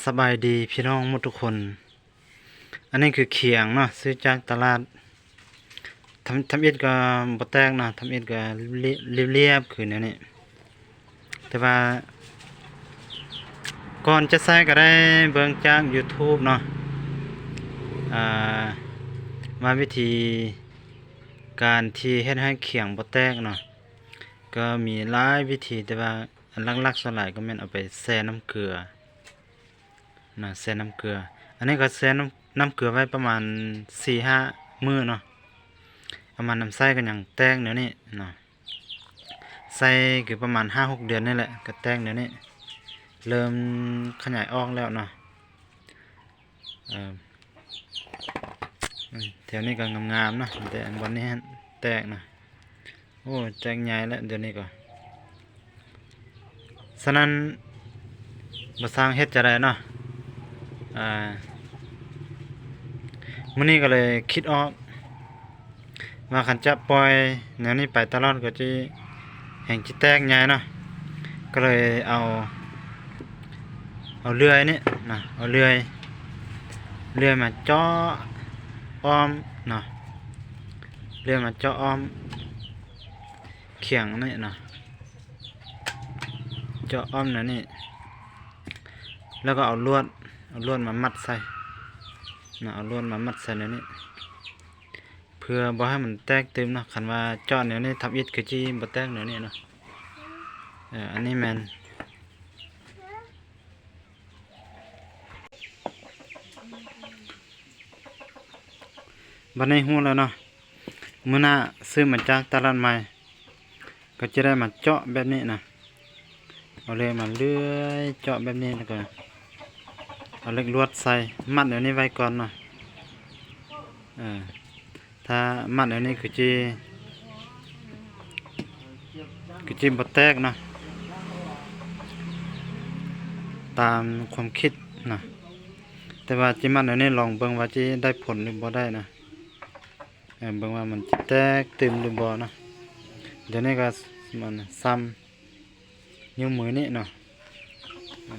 ສະບາຍດີພີ່ນ້ອງໝົດທຸກຄົນ. ອັນນີ້ຄືຂຽງເນາະ ຊື້ຈາກຕະຫຼາດ. ທຳ ທຳອິດກໍບໍ່ແຕກເນາະ, ທຳອິດກໍລຽບໆ ຄືແນວນີ້. ແຕ່ວ່າກ່ອນຈະໃຊ້ກໍໄດ້ເບິ່ງຈາກ YouTube ເນາະ ອ່າ ວ່າວິທີການທີ່ເຮັດໃຫ້ຂຽງບໍ່ແຕກເນາະ ກໍມີຫຼາຍວິທີ, ແຕ່ວ່າອັນຫຼັກໆ ສ່ວນຫຼາຍກໍແມ່ນເອົາໄປແຊ່ນ້ຳເກືອເນາະ, ແຊ່ນ້ຳເກືອ. ອັນນີ້ກໍແຊ່ນ້ຳ ນ້ຳເກືອໄວ້ປະມານສີ່ຫ້າມື້ເນາະ, ເອົາມານຳໃຊ້ກໍຍັງແຕກແນວນີ້ເນາະ. ໃຊ້ຄືປະມານຫ້າຫົກເດືອນນີ້ແຫຼະ ກໍແຕກແນວນີ້, ເລີ່ມຂະຫຍາຍອອກແລ້ວເນາະ. ເອີ ແຖວນີ້ກໍງາມໆ ເນາະ, ແຕ່ອັນບ່ອນນີ້ແຕກນະ. ໂອ້ ແຕກໃຫຍ່ແລ້ວດຽວນີ້ກໍ. ສະນັ້ນ ບໍ່ຊ່າງເຮັດຈະໄດ້ເນາະ, ອ່າ ມື້ນີ້ກໍເລີຍຄິດອອກ ວ່າຄັນຈະປ່ອຍແນວນີ້ໄປຕະຫຼອດກໍຈະແຮ່ງຊິແຕກໃຫຍ່ເນາະ, ກໍເລີຍເອົາ ເອົາເລື່ອຍນີ້ນະ ເອົາເລື່ອຍ ເລື່ອຍມາເຈາະອ້ອມເນາະ, ເລື່ອຍມາເຈາະອ້ອມຂຽງນີ້ເນາະ, ເຈາະອ້ອມແນວນີ້ ແລ້ວກໍເອົາລວດ ເອົາລວດມາມັດໃສ່ນະ, ເອົາລວດມາມັດໃສ່ແນວນີ້ ເພື່ອບໍ່ໃຫ້ມັນແຕກຕື່ມເນາະ. ຄັນວ່າເຈາະແນວນີ້ທຳອິດຄືຊິບໍ່ແຕກແນວນີ້ເນາະ. ເອີ ອັນນີ້ແມ່ນ ບັດນີ້ຮູ້ແລ້ວເນາະ, ມື້ໜ້າຊື້ມາຈາກຕະຫຼາດໃໝ່ ກໍຈະໄດ້ມາເຈາະແບບນີ້ນະ, ເອົາເລື່ອຍມາເລື່ອຍເຈາະແບບນີ້ ແລ້ວກໍເອົາເຫຼັກລວດໃສ່ ມັດແນວນີ້ໄວ້ກ່ອນເນາະ. ເອີ ຖ້າມັດແນວນີ້ຄືຊິ ຄືຊິບໍ່ແຕກເນາະ ຕາມຄວາມຄິດນະ, ແຕ່ວ່າຊິມັດແນວນີ້ ລອງເບິ່ງວ່າຊິໄດ້ຜົນຫຼືບໍ່ໄດ້ນະ. ເອີ ເບິ່ງວ່າມັນຊິແຕກຕື່ມຫຼືບໍ່ເນາະ. ດຽວນີ້ກໍມັນຊ້ຳນິ້ວມືນີ້ເນາະ. ເອີ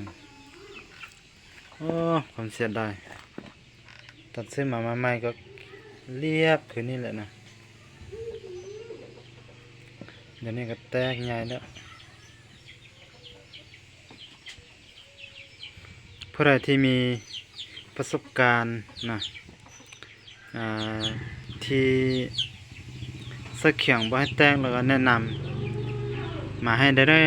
ໂອ້ ຄວາມເສຍດາຍ, ຕັດຊື້ມາໃໝ່ໆ ກໍລຽບຄືນີ້ແຫຼະນະ. ດຽວນີ້ກໍແຕກໃຫຍ່ແລ້ວ. ຜູ້ໃດທີ່ມີປະສົບການນະ ອ່າ ທີ່ໃສ່ຂຽງບໍ່ໃຫ້ແຕກ ແລ້ວກໍແນະນຳມາໃຫ້ໄດ້ເດີ